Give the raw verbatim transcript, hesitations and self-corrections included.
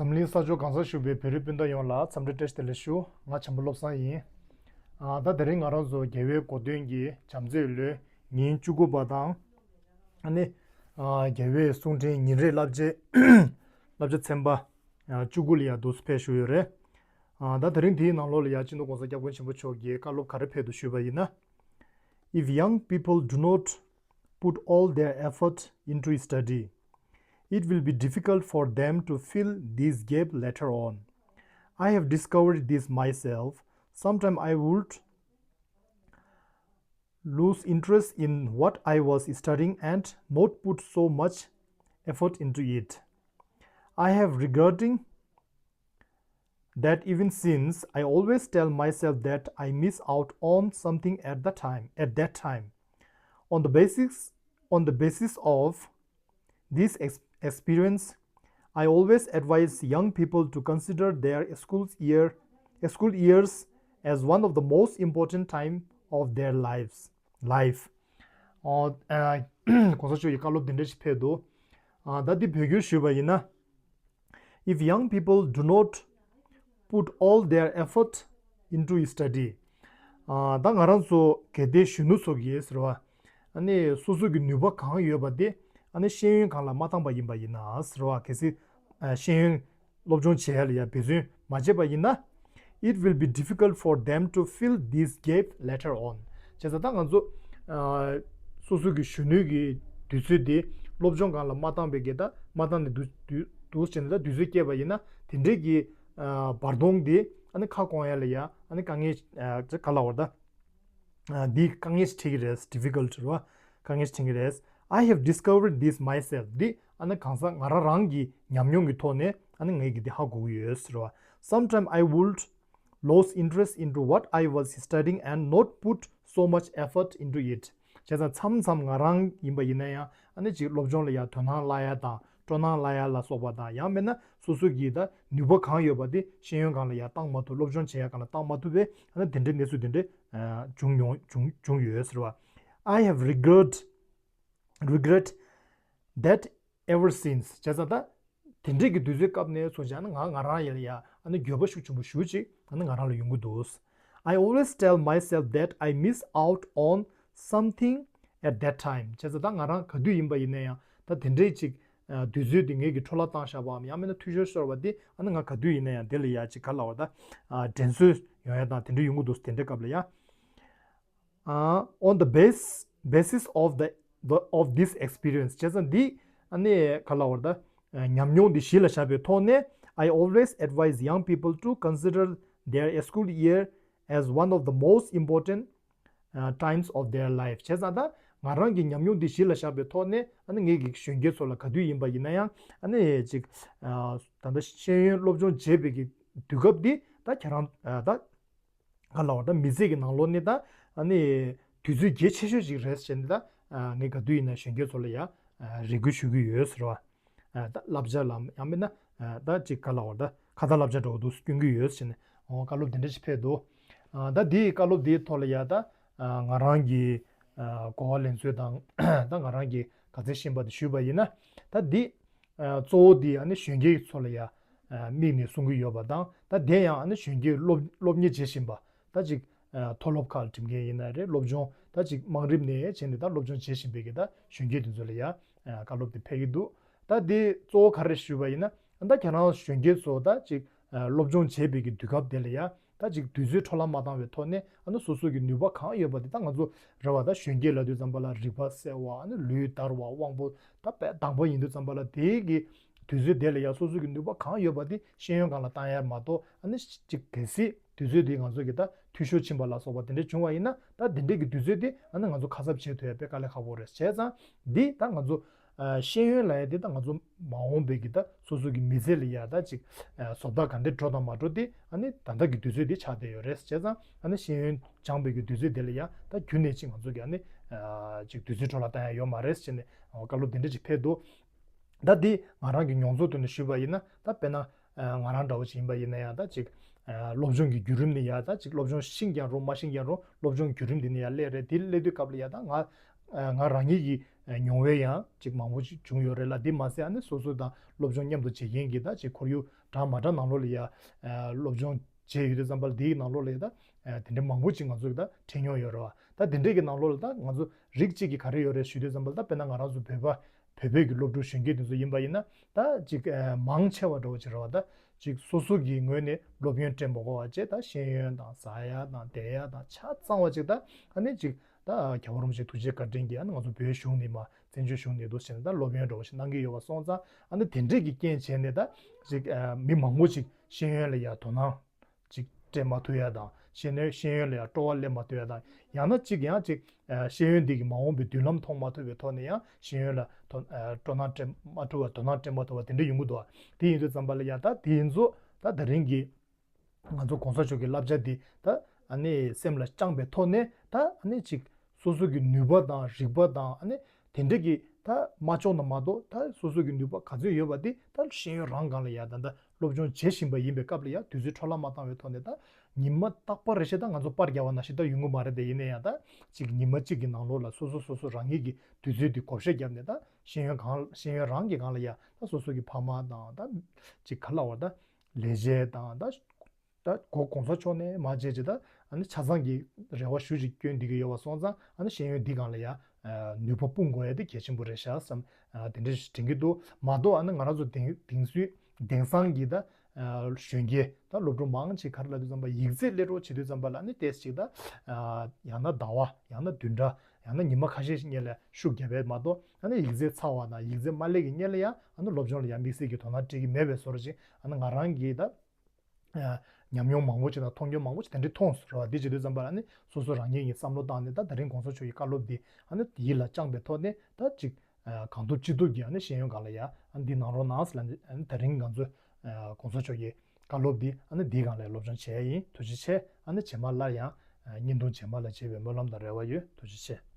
འཛམ་གླིང་ས་ཕྱོགས་གང་སར་བཞུགས་པའི་བོད་རིགས་སྤུན་ཟླ་ཡོངས་ལ་འཚམས་འདྲི་བཀྲ་ཤིས་བདེ་ལེགས་ཞུ། ང་བྱམས་པ་བློ་བཟང་ཡིན། ཨ། ད་དེ་རིང་ང་རང་ཚོ་རྒྱལ་བའི་གོ་སྟོན་གྱི་བྱམས་བརྩེའི་ལོའི་ཉིན་བཅུ་དགུ་པ་དང་། ཨ་ནི། ཨ། རྒྱལ་བའི་གསུང་འཕྲིན་ཉིན་རེའི་བསླབ་བྱའི་བསླབ་བྱ་ཚན་པ་ཨ་བཅུ་དགུ་ལ་ཡང་འདུག་སེ་ཕེབས་བཞུགས་ཡོད་རེད། ཨ། ད་དེ་རིང་དེའི་ནང་ལོགས་ལ་ཡང་སྤྱི་ནོར་༸གོང་ས་༸སྐྱབས་མགོན་ཆེན་པོ་མཆོག་གིས་བཀའ་སློབ་ག་རེ་ཕེབས་འདུག་ཞུས་པ་ཡིན་ན། If young people do not put all their effort into study, it will be difficult for them to fill this gap later on. I have discovered this myself. Sometimes I would lose interest in what I was studying and not put so much effort into it. I have regretting that even since I always tell myself that I miss out on something at the time, at that time. On the basis, on the basis of this ex- experience, I always advise young people to consider their school year, school years as one of the most important time of their lives, life. ཨོ། ཨ། གོང་ས་མཆོག་གི་བཀའ་སློབ་འདི་འདྲ་ཞིག་ཕེབས་འདུག་ཨ། ད་འདི་བོད་སྒྱུར་ཞུས་པ་ཡིན་ན། If young people do not put all their effort into study. ཨ། ད་ང་རང་ཚོ་གལ་ཏེ་གཞོན་ནུ་ཚོ་གིས་ཟེར་བ། ཨ་ནི་སོ་སོ་གི་ནུས་པ་གང་ཡོད་པ་དེ་ཨ་ནི་ཤེས་ཡོན་སྒང་ལ་མ་བཏང་པ་ཡིན་པ་ཡིན་ན་ཟེར་བ། གལ་སྲིད་ཨ་ཤེས་ཡོན་སློབ་སྦྱོང་བྱེད་ཡ་ལ་ཡ་འབད་བརྩོན་མ་བྱས་པ་ཡིན་ན། It will be difficult for them to fill this gap later on. བྱས་ཙང་ད་ང་ཚོ་ཨ་སོ་སོ་གི་གཞོན་ནུ་གི་དུས་ཚོད་དེ་སློབ་སྦྱོང་སྒང་ལ་མ་བཏང་པའི་གི་ད་མ་བཏང་ནས་འདུག་འདུག་འདུག་བྱས་ནས་ད་དུས་ཚོད་སྐྱེལ་བ་ཡིན་ན། དེ་འདྲའི་གི་ཨ་བར་སྟོང་དེ་ཨ་ནི་ཁ་སྐོང་ཡ་ལ་ཡ་ཨ་ནི་དཀའ་ངལ་ཨ་ག་ལ་བར་ད། ཨ། འདི་དཀའ་ངལ་ཞིག་འཕྲད་ཀྱི་རེད། difficult རེད་བ། དཀའ་ངལ་ཞིག་འཕྲད་ཀྱི་རེད། I have discovered this myself. འདི་ཨ་ནི་གང་ཟག་ང་རང་རང་གིས་ཉམས་མྱོང་གི་ཐོག་ནས་ཨ་ནི་ངས་ཀྱིས་འདི་ཧ་གོ་གི་ཡོད་ཟེར་བ། Sometimes I would lose interest into what I was studying and not put so much effort into it. བྱས་ཙང་མཚམས་མཚམས་ང་རང་ཡིན་པ་ཡིན་ན་ཡང་ཨ་ནི་ཅིག་སློབ་སྦྱོང་ལ་ཡང་དོ་སྣང་བརླག་ཡ་དང་། སྤྲོ་སྣང་བརླག་ཡ་ལ་སོགས་པ་དང་། ཡང་མིན་ན་སོ་སོ་གིས་ད་ནུས་པ་གང་ཡོད་པ་དེ་ཤེས་ཡོན་སྒང་ལ་ཡང་བཏང་མ་ཐུབ། སློབ་སྦྱོང་བྱེད་ཡ་སྒང་ལ་བཏང་མ་ཐུབ་པའི་ཨ་ནི་དེ་འདྲའི་གནས་ཚུལ་དེ་འདྲ་ཨ་བྱུང་མྱོང་བྱུང་བྱུང་ཡོད་ཟེར་བ། I have regret regret that ever since. བྱས་ཙང་ད་དེ་འདྲའི་གི་དུས་ཚོད་སྐབས་ནས་བཟུང་བྱས་ཨ་ནི་ང་ང་རང་ཡ་ལ་ཡ་ཨ་ནི་འགྱོད་པ་ཤུགས་ཆེན་པོ་ཞེ་པོ་ཅིག་ཨ་ནི་ང་རང་ལ་ཡོང་གི་འདུག I always tell myself that I miss out on something at that time. བྱས་ཙང་ད་ང་རང་ག་དུས་ཡིན་པ་ཡིན་ན་ཡང་ད་དེ་འདྲའི་ཅིག་ཨ་དུས་ཚོད་དེ་ངེད་ཀྱིས་འཕྲོ་བརླག་བཏང་བཞག་པའམ་ཡང་མིན་ན་འཐུས་ཤོར་ཤོར་བ་དེ་ཨ་ནི་ང་ག་དུས་ཡིན་ན་ཡང་དེ་ལ་ཡ་ཅིག་ག་ལབ་དགོས་རེད་ད། ཨ་དྲན་གསོ་ཡོང་ཡ་དང་དེ་འདྲ་ཡོང་གི་འདུག་དེ་འདྲའི་སྐབས་ལ་ཡ། ཨ། On the base- basis of the- the- of this experience. བྱས་ཙང་འདི་ཨ་ནི་ག་ལབ་དགོས་རེད་ད། ཨ་ཉམས་མྱོང་འདི་གཞི་ལ་བཞག་པའི་ཐོག་ནས། I always advise young people to consider their school year as one of the most important, uh, times of their life. བྱས་ཙང་ད་ང་རང་གི་ཉམས་མྱོང་འདི་གཞི་ལ་བཞག་པའི་ཐོག་ནས་ཨ་ནི་ངེད་ཀྱི་གཞོན་སྐྱེས་ཚོ་ལ་ག་དུས་ཡིན་པ་ཡིན་ན་ཡང་ཨ་ནི་ཅིག་ཨ་ད་ལྟ་ཤེས་ཡོན་སློབ་སྦྱོང་བྱེད་པའི་གི་དུས་སྐབས་འདི་ད་ཁྱེད་རང་ཨ་ད་ག་ལབ་དགོས་རེད་ད། མི་ཚེ་གི་ནང་ལོགས་ནས་ད་ཨ་ནི་དུས་ཚོད་གལ་ཆེ་ཤོས་ཅིག་རེད་ཟེར་ནས་ད་ཨ་ངས་ག་དུས་ཡིན་ན་གཞོན་སྐྱེས་ཚོ་ལ་ཡ་ཨ་རེ་སྐུལ་ཞུ་གི་ཡོད་ཟེར་བ། ཨ་ད་བསླབ་བྱ་ལམ་ཡང་མིན་ན་ཨ་ད་ཅིག་ག་ལབ་དགོས་རེད་ད། ཁ་ཏ་བསླབ་བྱ་འདྲ་བོ་འདུག་སྐྱོན་གྱི་ཡོད་ཟེར་ནས་ཨོ་བཀའ་སློབ་དེ་འདྲ་ཞིག་ཕེབས་འདུག་ཨ་ད་འདིའི་བཀའ་སློབ་འདིའི་ཐོག་ལ་ཡ་ད་ཨ་ང་རང་གི་ཨ་གོ་བ་ལེན་ཚུལ་དང་ད་ང་རང་གིས་ག་ཚོད་ཤེས་པ་དེ་ཞུས་པ་ཡིན་ན། ད་འདི་ཨ་གཙོ་བོ་འདི་ཨ་ནི་གཞོན་སྐྱེས་ཚོ་ལ་ཡ་ཨ་དམིགས་ནས་གསུང་གི་ཡོད་པ་དང་། ད་དེ་ཡང་ཨ་ནི་གཞོན་སྐྱེས་སློབ་སློབ་གཉེར་བྱེད་བཞིན་པ། ད་ཅིག་ཨ་མཐོ་སློབ་ཁག་ལ་འགྲིམ་མཁན་ཡིན་ན་རེད། སློབ་སྦྱོང་ད་ཅིག་དམངས་རིམ་ནས་བྱས་ནས་ད་སློབ་སྦྱོང་བྱེད་བཞིན་པའི་གི་ད་གཞོན་སྐྱེས་དེ་ཚོ་ལ་ཡ་ཨ་བཀའ་སློབ་དེ་ཕེབས་ཀྱི་འདུག་ད་དེ་གཙོ་བོ་ག་རེ་ཞུས་པ་ཡིན་ན། ད་ཁྱེད་རང་གཞོན་སྐྱེས་ཚོ་ད་ཅིག་ཨ་སློབ་སྦྱོང་བྱེད་པའི་གི་དུས་སྐབས་དེ་ལ་ཡ་ད་ཅིག་དུས་ཚོད་འཕྲོ་བརླག་མ་བཏང་བའི་ཐོག་ནས་ཨ་ནི་སོ་སོ་གི་ནུས་པ་གང་ཡོད་པ་དེ། ད་ང་ཚོ་རེད་བ། ད་གཞོན་སྐྱེས་ལབ་དུས་ཙམ་པ་ལ་རིག་པ་གསལ་བ། ཨ་ནི་ལུས་དར་བ། དབང་པོ་ད་དཔེ་དྭངས་པོ་ཡིན་དུས་ཙམ་པ་ལ་དེའི་གི་དུས་ཚོད་དེ་ལ་ཡ་སོ་སོ་གི་ནུས་པ་གང་ཡོད་པ་དེ་ཤེས་ཡོན་སྒང་ལ་བཏང་ཡ་མ་གཏོགས། ཨ་ནི་ཅིག་གལ་སྲིད་དུས་ཚོད་དེ་ང་ཚོ་གི་ད་འཐུས་ཤོར་ཕྱིན་པ་ལ་སོགས་པ་དེ་འདྲ་བྱུང་བ་ཡིན་ན། ད་དེ་འདྲའི་གི་དུས་ཚོད་དེ་ཨ་ནི་ང་ཚོ་ཁ་གསབ་བྱེད་ཐུབ་ཡ་དཔེ་དཀའ་ལས་ཁག་པོ་རེད། བྱས་ཙང་འདི་ད་ང་ཚོ་ཨ་ཤེས་ཡོན་ལབ་ཡ་དེ་ད་ང་ཚོ་མ་འོངས་པའི་གི་ད་སོ་སོ་གི་མི་ཚེ་ལ་ཡ་ད་ཅིག་ཨ་བཟོ་ལྟ་ག་འདྲ་འགྲོ་དང་མ་འགྲོ་དེ་ཨ་ནི་ད་ལྟ་གི་དུས་ཚོད་དེ་ཆགས་བསྡད་ཡོད་རེད། བྱས་ཙང་ཨ་ནི་ཤེས་ཡོན་སྦྱངས་པའི་གི་དུས་ཚོད་དེ་ལ་ཡ་ད་ཁྱོན་ནས་ཅིག་ང་ཚོ་གི་ཨ་ནི་ཨ་ཅིག་དུས་ཚོད་འཕྲོ་བརླག་བཏང་ཡ་ཡོད་མ་རེད་ཟེར་ནས་བཀའ་སློབ་དེ་འདྲ་ཅིག་ཕེབས་འདུག་ད་འདི་ང་རང་གི་མྱོང་ཚོར་དུ་ནས་ཞུས་པ་ཡིན་ན། ད་དཔེར་ན་ཨ་ང་རང་འདྲ་བོ་ཞིག་ཡིན་པ་ཡིན་ན་ཡང་ད་ཅིག་ཨ་སློབ་སྦྱོང་གི་བརྒྱུད་རིམ་ནས་ཡ་ད་ཅིག་སློབ་སྦྱོང་ཤེས་ཀྱང་རུང་མ་ཤེས་ཀྱང་རུང་སློབ་སྦྱོང་བརྒྱུད་རིམ་འདི་ནས་ཡ་སླེབས་རེད། དེ་སླེབས་དུས་སྐབས་ལ་ཡ་ད་ང་ཨ་ང་རང་ཉིད་ཀྱི་ མྱོང་བ་ཡང་ཅིག་མང་པོ་ཅིག་བྱུང་ཡོད་རེད་ལ། འདི་མ་ཟད་ཨ་ནི་སོ་སོ་དང་སློབ་སྦྱོང་མཉམ་དུ་བྱེད་མཁན་གྱི་ད་ཅིག་ཁོར་ཡུག་འདྲ་མ་འདྲ་ནང་ལོགས་ལ་ཡ་སློབ་སྦྱོང་བྱས་ཡོད་དུས་ཙམ་པ་ལ་འདིའི་ནང་ལོགས་ལ་ཡ་ད་དེ་འདྲ་མང་པོ་ཅིག་ང་ཚོ་གི་ད་འཕྲད་མྱོང་ཡོད་རེད་བ། ད་དེ་འདྲས་ཀྱི་ནང་ལོགས་ལ་ད་ང་ཚོ་རིགས་གཅིག་གི་ག་རེ་ཡོད་རེད་ཞུ་དུས་ཙམ་པ་ལ། ད་དཔེར་ན་ང་རང་ཚོ་བོད་པ་བོད་པའི་གི་སློབ་ཕྲུག་གཞོན་སྐྱེས་དེ་ཚོ་ཡིན་པ་ཡིན་ན། ད་ཅིག་ཨ་མང་ཆེ་བ་འདྲ་བོ་ཅིག་རེད་བ། ད་ཅིག་སོ་སོ་གི་ངོས་ནས་སློབ་ཡོན་སྤྲད་མ་དགོས་པ་བྱས། ད་ཤེས་ཡོན་དང་ཟ་ཡ་དང་བསྡད་ཡ་དང་ཆ་ཚང་བ་ཅིག་ད་ཨ་ནི་ཅིག་ད་རྒྱལ་བ་རིན་པོ་ཆེ་ཐུགས་རྗེ་བཀའ་དྲིན་གྱིས་ཨ་ནི་ང་ཚོ་བོད་གཞུང་ནས་མ་བཙན་བྱོལ་གཞུང་ནས་འདུག་བྱས་ནས་ད་སློབ་ཡོན་འདྲ་བོ་ཞིག་གནང་གི་ཡོད་པ་སོང་ཙང་། ཨ་ནི་དེ་འདྲས་ཀྱི་རྐྱེན་བྱས་ནས་ད་ཅིག་ཨ་མི་མང་པོ་ཅིག་ཤེས་ཡོན་ལ་ཡ་དོ་སྣང་ཅིག་སྤྲད་མ་ཐུབ་ཡ་དང་། ཤེས་ནས་ཤེས་ཡོན་ལ་ཡང་སྤྲོ་བ་སླེབས་མ་ཐུབ་ཡ་དང་། ཡང་ན་ཅིག་ཡང་ཅིག་ཨ་ཤེས་ཡོན་འདི་གི་མ་འོངས་པའི་མདུན་ལམ་མཐོང་མ་ཐུབ་པའི་ཐོག་ནས་ཡང་ཤེས་ཡོན་ལ་དོ་ཨ་སྤྲོ་སྣང་སྤྲད་མ་ཐུབ་པ། དོ་སྣང་སྤྲད་མ་ཐུབ་པ་དེ་འདྲ་ཡོང་གི་འདུག་དེ་ཡིན་དུས་ཙམ་པ་ལ་ཡ་ད་དེ་ཡིན་ཚོ་ད་ད་རིང་གི་ང་ཚོ་གོང་ས་མཆོག་གི་བསླབ་བྱ་འདི་ད་ཨ་ནི་སེམས་ལ་བཅངས་པའི་ཐོག་ནས། ད་ཨ་ནི་ཅིག་སོ་སོ་གི་ནུས་པ་དང་རིག་པ་དང་། ཨ་ནི་དེ་འདྲས་ཀྱི་ད་མ་ལྕོགས་ན་མ་གཏོགས། ད་སོ་སོ་གི་ནུས་པ་ག་ཚོད་ཡོད་པ་དེ་ད་ཤེས་ཡོན་རང་སྒང་ལ་ཡ་ད་ད་སློབ་སྦྱོང་བྱེད་བཞིན་པ་ཡིན་པའི་སྐབས་ལ་ཡ་དུས་ཚོད་འཕྲོ་བརླག་མ་བཏང་བའི་ཐོག་ནས། ད་ཉི་མ་རྟག་པར་རེ་བཞིན་ད་ང་ཚོ་པར་རྒྱག་པ་ནང་བཞིན་ད་ཡོང་གི་མ་རེད་དེ། ཡིན་ན་ཡང་ད་ཅིག་ཉི་མ་གཅིག་གི་ནང་ལོགས་ལ་སོ་སོ་སོ་སོ་རང་ཉིད་ཀྱི་དུས་ཚོད་དེ་བགོ་བཤའ་བརྒྱབ་ནས། ད་ཤེས་ཡོན་གང་ཤེས་ཡོན་རང་གི་སྒང་ལ་ཡ་ད་སོ་སོ་གི་ཕ་མ་དང་ད་ཅིག་ག་ལབ་དགོས་རེད། ད་ལས་བྱེད་དང་ད་ད་གོ་གོང་ས་མཆོག་ནས་མར་བྱས་བྱས་ད་ཨ་ནི་ཆ་ཚང་གི་རེ་བ་ཞུ་ཅིག་བསྐྱོན་བསྡད་ཀྱི་ཡོད་པ་སོང་ཙང་། ཨ་ནི་ཤེས་ཡོན་འདི་སྒང་ལ་ཡ་ནུས་པ་སྤུངས་དགོས་ཡ་དེ་གལ་ཆེན་པོ་རེད་ཤག་བསམ། ཨ་དེ་འདྲ་ཞིག་དྲན་གྱི་འདུག་མ་གཏོགས་ཨ་ནི་ང་རང་ཚོ་དེང་དེང་སུས་དེང་སང་གི་ད་ཨ་གཞོན་སྐྱེས་ད་སློབ་ཕྲུག་མང་ཆེ་ག་རེ་ལབ་དུས་ཙམ་པ། ཡིག་ཚད་སླེབས་རོགས་བྱེད་དུས་ཙམ་པ་ལ། ཨ་ནི་ཏོག་ཙམ་ཅིག་ད་ཨ་ཡང་ན་ཟླ་བ། ཡང་ན་བདུན་ཕྲག། ཡང་ན་ཉི་མ་ཁ་ཤས་ཤིག་སྔོན་ལ་ཤུགས་རྒྱབ་པ་མ་གཏོགས། ཨ་ནི་ཡིག་ཚད་ཚ་བ་དང་ཡིག་ཚད་མ་སླེབས་ཀྱི་སྔོན་ལ་ཡ་ཨ་ནི་སློབ་སྦྱོང་ལ་ཡ་དམིགས་བསལ་གྱི་དོ་སྣང་སྤྲད་ཀྱི་མེད་པའི་བཟོ་འདྲ་ཅིག་ཨ་ནི་ང་རང་གིས་ད་ཨ་ཉམས་མྱོང་མང་པོ་ཅིག་དང་མཐོང་རྒྱུ་མང་པོ་ཅིག་དེ་འདྲ་མཐོང་སོང་རེད་བ། དེ་བྱེད་དུས་ཙམ་པ་ལ་ཨ་ནི་སོ་སོ་རང་ཉིད་ཀྱིས་བསམ་བློ་བཏང་ནས། ད་ད་རིང་གོང་ས་མཆོག་གི་བཀའ་སློབ་འདི་ཨ་ནི་ཡིད་ལ་བཅངས་པའི་ཐོག་ནས། ད་ཅིག་ཨ་གང་ཐུབ་ཅི་ཐུབ་ཀྱིས་ཨ་ནི་ཤེས་ཡོན་སྒང་ལ་ཡ་ཨ་ནི་འདི་གནང་རོགས་གནང་ཟེར་ལབ་ནས། ཨ་ནི་ད་རིང་ང་ཚོ་ཨ་གོང་ས་མཆོག་གི་བཀའ་སློབ་འདི་ཨ་ནི་འདིའི་སྒང་ལ་སློབ་སྦྱོང་བྱས་ཡིན། ཐུགས་རྗེ་ཆེ། ཨ་ནི་རྗེས་མ་སླར་ཡང་ཨ་བརྙན་ཐུང་རྗེས་མ་ལ་མཇལ་བའི་སྨོན་ལམ་དང་རེ་བ་ཡོད། ཐུགས་རྗེ་ཆེ།